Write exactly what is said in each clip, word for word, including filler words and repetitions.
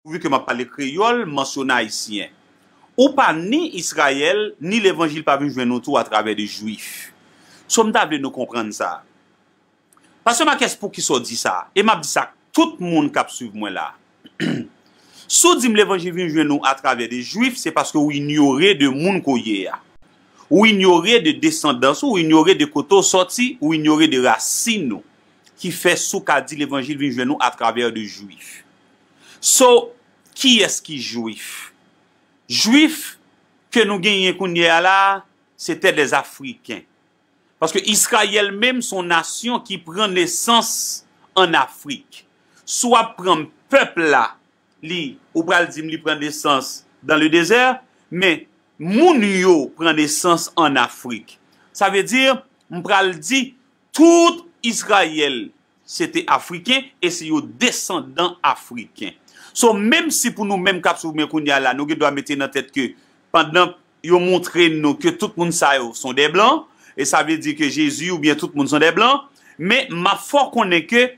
Pouvi ke m ap pale kreyòl, mansyone ayisyen. Ou pa ni Izrayèl, ni levanjil pa vin jwenn ou tou atravè de jwif. So, m ta vle nou konprann sa. Pastè Makès, poukisa w di sa? E m ap di sa ak tout moun k ap swiv mwen la. Si w di m levanjil vin jwenn ou atravè de jwif, se paske w inyore de moun ke w ye a. Ou inyore de desandans ou, ou inyore de kote w sòti, ou inyore de rasin ou. Ki fè si w ka di levanjil vin jwenn ou atravè de jwif. So, kiyès ki jwif? Jwif ke nou genyen kounye a la, se tè dèzafriken. Paske Izrayèl menm se yon nasyon ki pran nesans ann Afrik. Si w ap pran pèp la, li, ou pral di m li pran nesans dans le désert, men moun yo pran nesans ann Afrik. Sa vle di, m pral di, tout Izrayèl se te Afriken e se yo desandan Afriken. So, menm si pou nou menm k ap swiv mwen kounye a la, nou gen dwa mete nan tèt ke pandan yo montre nou ke tout moun sa yo sont des blancs, e sa vle di ke Jezi oubyen tout moun sont des blancs, men m ap fè w konnen ke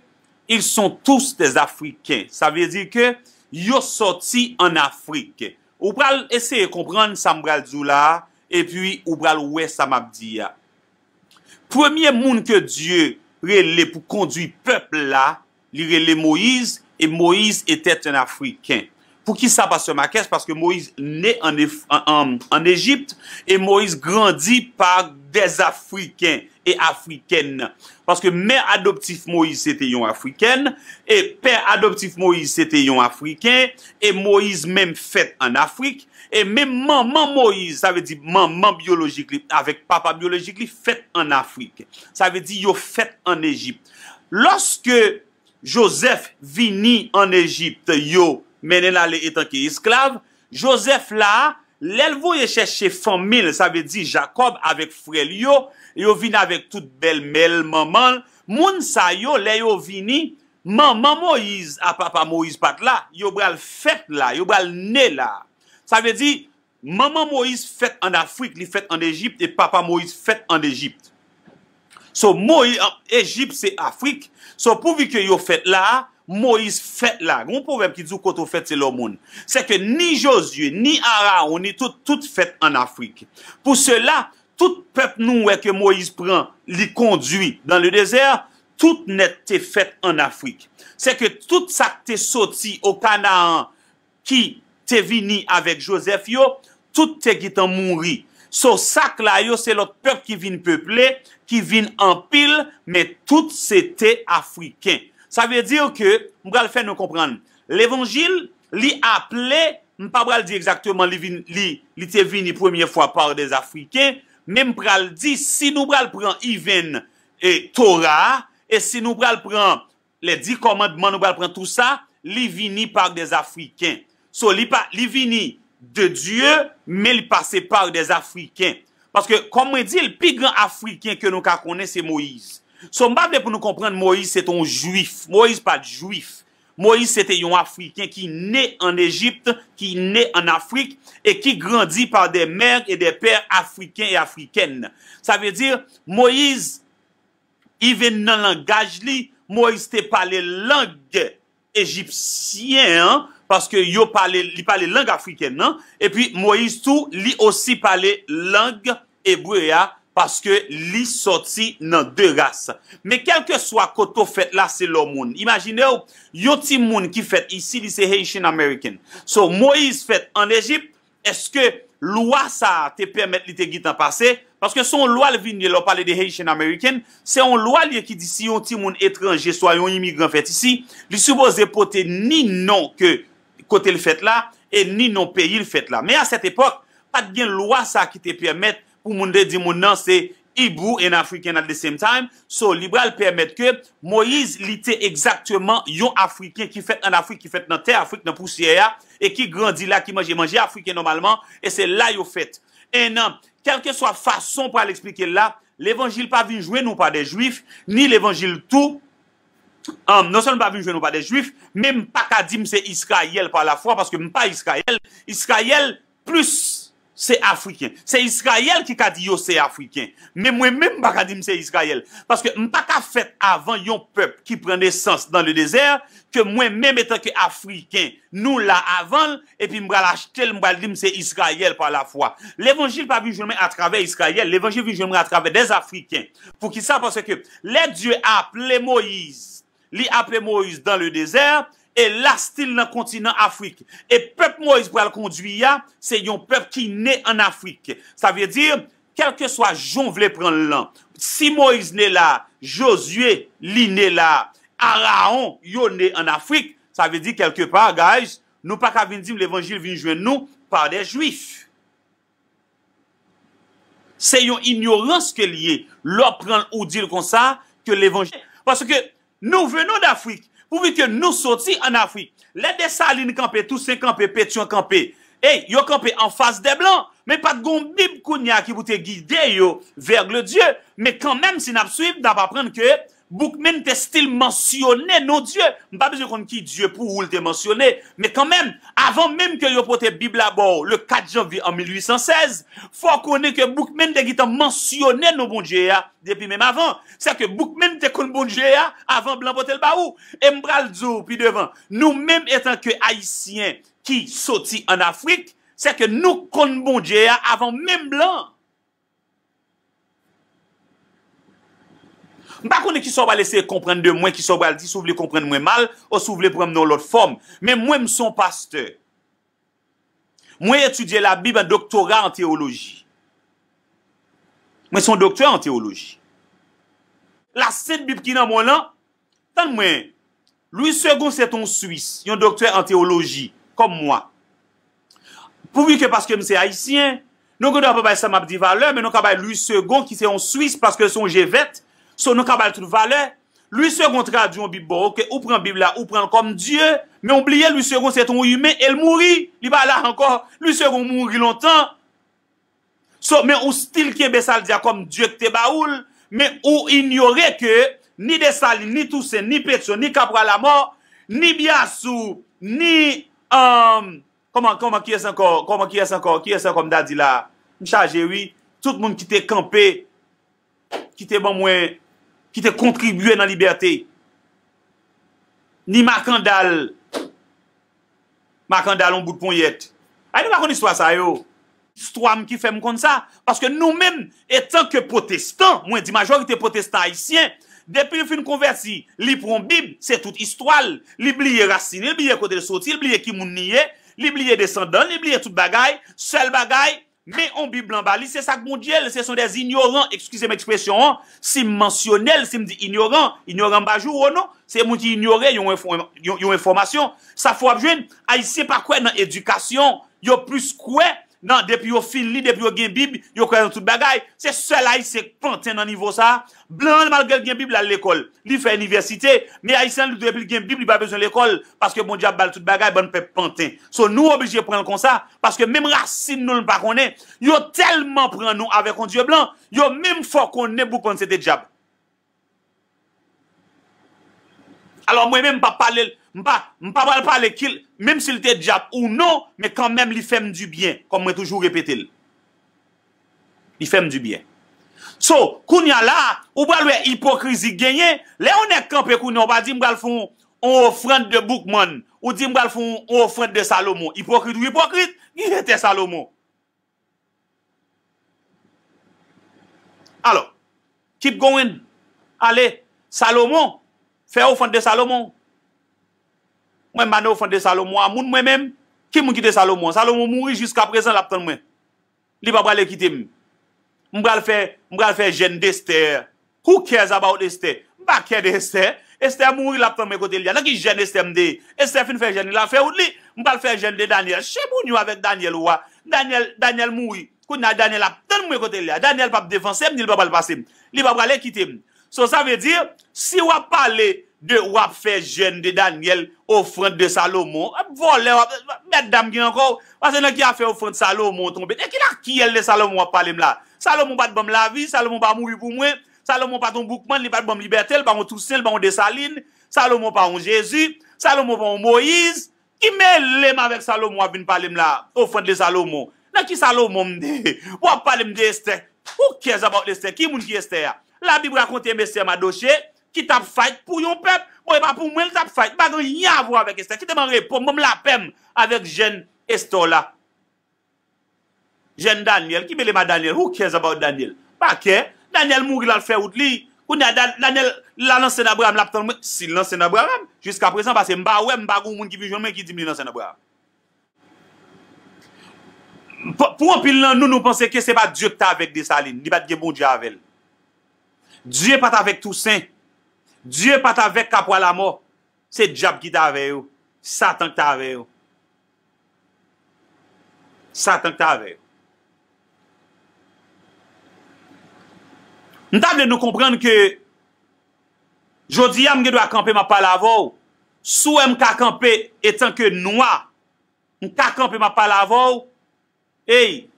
ils sont tous des Africains. Sa vle di ke yo sòti ann Afrik. Ou pral eseye konprann sa m pral di w la a, epi ou pral wè sa m ap di a. Premye moun ke Dye rele pou kondui pèp la, li rele Moyiz, e Moyiz était un Africain. Poukisa, pastè Makès? Paske Moyiz ne an, an, an, an Ejipt, e Moyiz grandi par des Africains e Africaines. Paske mè adoptif Moyiz se te yon Afrikèn, e pè adoptif Moyiz se te yon Afriken, e Moyiz menm fèt ann Afrik, e menm manman Moyiz, sa vle di manman byolojik li avèk papa byolojik li fèt ann Afrik. Sa vle di yo fèt ann Ejip. Lòske Jozèf vini ann Ejip, yo mennen l ale etanke esklav. Jozèf la, lè l voye chèche fanmi l, sa vle di Jakòb avèk frè l yo, yo vin avèk tout bèlmè l, manman l. Moun sa yo, lè yo vini, manman Moyiz a papa Moyiz pa t la, yo pral fèt la, yo pral ne la. Sa vle di, manman Moyiz fèt ann Afrik, li fèt ann Ejip, e papa Moyiz fèt ann Ejip. So, Moyiz, Ejip se Afrik. So, pouvi ke yo fèt la, Moyiz fèt la. Gen yon pwovèb ki di w kote w fèt se la w moun. Se ke ni Jozye, ni Arawon, ni tout, tout fèt ann Afrik. Pou sela, tout pèp nou wè ke Moyiz pran, li kondui dans le désert, tout nèt te fèt ann Afrik. Se ke tout sa k te soti o Kanaan, ki te vini avèk Jozèf yo, tout te gentan mouri. So, sa k la yo, se lòt pèp ki vin peple, ki vin anpil, men tout se te Afriken. Sa vle di ke, m pral fè nou konprann, levanjil, li aple, m pa pral di egzakteman li vin, li, li te vini premye fwa par des Africains, men m pral di, si nou pral pran even, e, Tora a, e si nou pral pran les dix commandements, nou pral pran tou sa, li vini par des Africains. So, li pa, li vini de Dieu, men li pase par des Africains. Paske, kòm mwen di l, pi gran Afriken ke nou ka konnen, se Moyiz. So, m pa vle pou nou konprann Moyiz se te yon Jwif. Moyiz pa t Jwif. Moyiz se te yon Afriken ki ne ann Ejip, ki ne ann Afrik, e ki grandi par des mères et des pères africains et africaines. Sa vle di, Moyiz, even nan langaj li, Moyiz te pale lang ejipsyen an, paske yo pale, li pale lang afrikèn nan, epi Moyiz tou, li osi pale lang ebre a, paske li sòti nan de ras. Men kèlkeswa kote w fèt la, se la w moun. Imajine w, yon timoun ki fèt isi, li se Haitian American. So, Moyiz fèt ann Ejip, èske lwa sa a te pèmèt li te gentan pase? Paske se yon lwa l vin ye, lè w pale de Haitian American, se yon lwa l ye ki di si yon timoun etranje, swa yon imigran fèt isi, li sipoze pote ni non ke kote l fèt la, e ni non peyi l fèt la. Men a sèt epòk, pa t gen lwa sa a ki te pèmèt pou moun te di moun nan se Hebrew and African at the same time. So, li pral pèmèt ke Moyiz, li te egzakteman yon Afriken ki fèt ann Afrik, ki fèt nan tè Afrik, nan pousyè a, e ki grandi la, ki manje manje afriken nòmalman, e se la yo fèt. And, uh, kèlkeswa fason w pral eksplike l la, levanjil pa vin jwenn ou pa de Jwif, ni levanjil tou, um, non sèlman pa vin jwenn ou pa de Jwif, men m pa ka di m se Izrayèl pa lafwa, paske m pa Izrayèl. Izrayèl plis se Afriken. Se Izrayèl ki ka di yo se Afriken. Men mwen menm, m pa ka di m se Izrayèl. Paske m pa ka fèt avan yon pèp ki pran nesans dans le désert, ke mwen menm, etan ke Afriken, nou la avan l, epi m pral achte l, m pral di m se Izrayèl pa lafwa. Levanjil pa vin jwenn mwen atravè Izrayèl. Levanjil vin jwenn mwen atravè dè Afriken. Poukisa? Paske lè Dye aple Moyiz, li aple Moyiz dans le désert, e la still nan kontinan Afrik. E pèp Moyiz pral kondui a, se yon pèp ki ne ann Afrik. Sa vle di, kèlkeswa jan w vle pran l lan, si Moyiz ne la, Jozye, li ne la, Arawon, yo ne ann Afrik, sa vle di, kèlkepa, guys, nou pa ka vin di m levanjil vin jwenn nou pa dè Jwif. Se yon inyorans ke l ye. Lè w pran l, ou di l konsa, ke levanjil. Paske nous venons d'Afrique. Pourvu que nou soti ann Afrik. Lè Desalin kanpe, Tousen kanpe, Petyon kanpe, ey, yo kanpe anfas dè blan. Men pa t gon Bib kounye a ki pou te gide yo vers le Dieu. Men kanmenm, si n ap swiv, n ap aprann ke Boukmen te still mansyone non Dye. M pa bezwen konn ki Dye pou ou l te mansyone. Men kanmenm, avan menm ke yo pote Bib la ba w, le kat janvye an mil uit san sèz, fò w konnen ke Boukmen te gentan mansyone non Bondye a depi menm avan. Sèke Boukmen te konn Bondye a avan blan pote l ba ou. E m pral di w pi devan, nou menm etan ke Ayisyen ki soti ann Afrik, sèke nou konn Bondye a avan menm blan. M pa konnen kisa w pral eseye konprann de mwen, kisa w pral di, si w vle konprann mwen mal, ou si w vle pran m nan yon lòt fòm. Men mwen, m se yon pastè. Mwen etidye Labib an doktora an teyoloji. Mwen se yon doktè an teyoloji. La Sent Bib ki nan men w lan, tann mwen, Louis Segond se t on Swis, yon doktè an teyoloji, kòm mwa. Pourvu ke paske m se Ayisyen, nou gendwa pa bay sa m ap di valè, men nou ka bay Louis Segond ki se yon Swis paske l se yon jevèt, so nou ka ba l tout valè. Louis Segond tradui yon Bib ba w, oke, ou pran Bib la, ou pran l kòm Dye, men ou bliye Louis Segond se t on imen e l mouri, li pa la ankò. Louis Segond mouri lontan. So, men ou still kenbe sa l di a kòm Dye k te ba ou l, men ou inyore ke ni Desalin, ni Tousen, ni Petyon, ni Kapra Lamò, ni Byasou, ni, um, kòman, kòman, kiyès ankò, kòman, kiyès ankò, kiyès ankò m ta di la? M chaje, wi. Tout moun ki te kanpe, ki te ban mwen, ki te kontribye nan libète. Ni Makandal, Makandal yon bout ponyèt. Ay, nou pa konn istwa sa yo. Istwa m ki fè m konn sa. Paske nou menm, etan ke pwotestan, mwen di majorite pwotestan ayisyen, depi l fin konvèti, li pran Bib, se tout istwa l. Li bliye rasin li, li bliye kote l soti, li bliye ki moun li ye, li bliye desandan l, li bliye tout bagay. Sèl bagay, men on Bib blan ba li, se sa k Bondye l, se sont des ignorants, excusez m ekspresyon an, si m mansyone l, si m di inyoran, inyoran m pa joure w non, se moun ki inyore yon enfò-, yon, yon enfòmasyon. Sa fè w ap jwenn, Ayisyen pa kwè nan edikasyon, yo plis kwè nan depi yo fin li, depi yo gen Bib, yo kwè nan tout bagay. Se sèl Ayisyen k panten nan nivo sa a. Blan an, malgre l gen Bib, l al lekòl. Li fè inivèsite. Men Ayisyen an, li, depi l gen Bib, li pa bezwen lekòl. Paske Bondye ap ba l tout bagay, bann pèp panten. So, nou oblije pran l konsa. Paske menm rasin nou, l pa konnen. Yo tèlman pran nou avèk yon dye blan, yo menm fè w konnen Boukman se te dyab. Alò, mwen menm, m p ap pale l, m pa, m pa pral pale ki l, menm si l te dyab ou non, men kanmenm, li fè m dibyen, kòm mwen toujou repete l. Li fè m dibyen. So, kounye a la, ou pral wè ipokrizi genyen. Lè yon nèg kanpe kounye a, ou pa di, "M pral fè yon, yon ofrann de Boukman." Ou di, "M pral fè yon, yon ofrann de Salomon." Ipokrit ou ipokrit, ki etè Salomon? Alò, keep going. Ale, Salomon, fè ofrann de Salomon. Mwen, m pa nan ofrann de Salomon a moun mwen menm. Ki moun ki te Salomon? Salomon mouri, jiska prezan, l ap tann mwen. Li pa prale kite m. M pral fè, m pral fè jèn Esther. Who cares about Esther? M pa kè de Esther. Esther mouri, l ap tann mwen kote l ye a. Nan ki jèn Esther m te ye? Esther fin fè jèn li, l ap fè wout li. M pral fè jèn de Daniel. Che moun yo avèk Daniel ou a. Daniel, Daniel mouri. Kounye a, Daniel ap tann mwen kote l ye a. Daniel p ap devanse m, ni l pa pral pase m. Li pa prale kite m. So, sa vle di, si w ap pale de w ap fè jèn de Daniel, ofrann de Salomon, w ap vòlè, w ap, mèt dam gen ankò w. Pase nan ki afè ofrann Salomon tonbe? De ki lakiyèl de Salomon w ap pale m la? Salomon pa t ban m lavi, Salomon pa mouri pou mwen, Salomon pa t yon Boukman, li pa t ban m libète, l pa yon Tousen, l pa yon Desalin, Salomon pa yon Jezi, Salomon pa yon Moyiz. Ki mele m avèk Salomon w ap vin pale m la? Ofrann de Salomon. Nan ki Salomon m te ye? W ap pale m de Estè. Who cares about Estè? Ki moun ki Estè a? Labib rakonte mesye Madoche ki t ap fight pou yon pèp. Bon, e pa pou mwen l t ap fight. M pa gen anyen a vwa avèk Estè. Kite m an repo m, ban m lapè m avèk jèn Estè la. Jèn Daniel, ki mele m a Daniel? Who cares about Daniel? Pa kè. Daniel mouri, l al fè wout li. Kounye a, Da- Daniel la nan sèn Abraram, l ap tann mwen. Si l nan sèn Abraram, jiska prezan, paske m pa wè, m pa gen yon moun ki vin jwenn mwen ki di m li nan sèn Abraram. Pou, pou anpil nan nou, nou panse ke se pa Dye ki t avèk Desalin, li pa t gen Bondye avè l. Dye pa t avèk Tousen. Dye pa t avèk Kapwa Lamò. Se dyab ki t avè yo. Satan ki t avè yo. Satan ki t avè yo. M ta vle nou konprann ke jodi a m gen dwa kanpe, m ap pale avè w. Si w wè m ka kanpe etanke nwa, m ka kanpe, m ap pale avè w. Ey,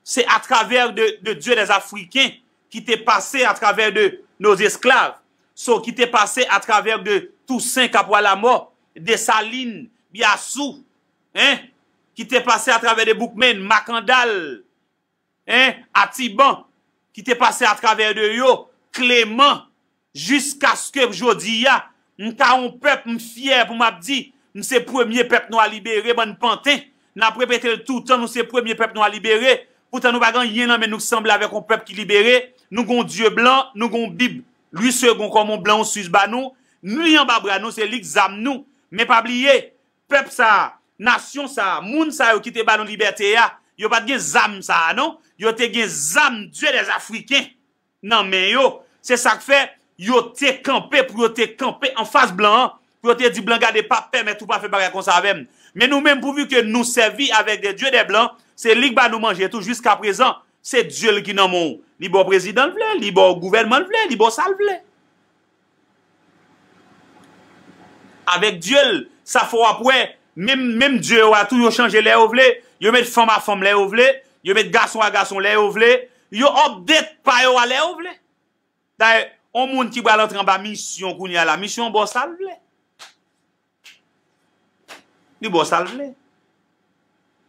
se atravè de, de Dieu des Africains ki te pase atravè de nos esclaves. So, ki te pase atravè de Toussaint Kapwa Lamò, Desalin, Biassou, hein, ki te pase atravè de Boukmen, Makandal, hein, Atiban, ki te pase atravè de yo, Kleman, jiskaske jodi a, m ka yon pèp, m fyè pou m ap di, m se premye pèp nwa libere, bann panten. N ap repete l toutan, nou se premye pèp nwa libere. Poutan nou pa gen anyen nan men nou k sanble avèk yon pèp ki libere. Nou gen yon Dye blan, nou gen yon Bib Louis Segond kòm yon blan, yon Swis ba nou. Li anba bra nou, se li k zam nou. Men pa bliye, pèp sa a, nasyon sa a, moun sa yo ki te ba nou libète a, yo pa t gen zam sa a non. Yo te gen zam Dieu des Africains nan men yo. Se sa k fè yo te kanpe, pou yo te kanpe anfas blan an, pou yo te di blan, gade, p ap pèmèt ou pa fè bagay konsa avè m. Men nou menm, pouvi ke nou sèvi avèk des dieux des blancs, se li k ba nou manje tou jiska prezan. Se Dye l ki nan men w. Li ba w prezidan l vle, li ba w gouvènman l vle, li ba w sa l vle. Avèk Dye l, sa fè w ap wè, menm, menm Dye yo a tou, yo chanje lè yo vle, yo met fanm a fanm lè yo vle, yo met gason a gason lè yo vle, yo update pa yo a lè yo vle. Dayè, yon moun ki pral antre anba misyon kounye a la, misyon an ba w sa l vle. Li ba w sa l vle.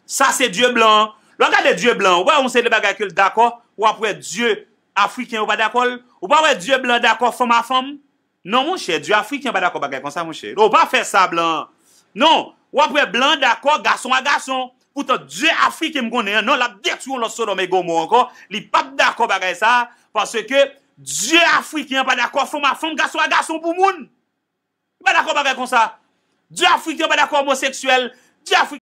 Sa se Dye blan an. Lè w gade Dye blan an, ou pa wè yon seri de bagay ke l dakò, w ap wè Dye afriken yo pa dakò l. Ou pa wè Dye blan dakò fanm a fanm. Non, monchè, Dye afriken pa dakò bagay konsa, monchè. Non, pa fè sa, blan an. Non, w ap wè blan dakò gason a gason. Poutan, Dye afriken m konnen an, non, l ap detwi yon lòt Sodòm e Gomò ankò. Li p ap dakò bagay sa a, paske Dye afriken an pa dakò fanm a fanm, gason a gason pou moun. Li pa dakò bagay konsa. Dye afriken an pa dakò omoseksyèl. Dye afriken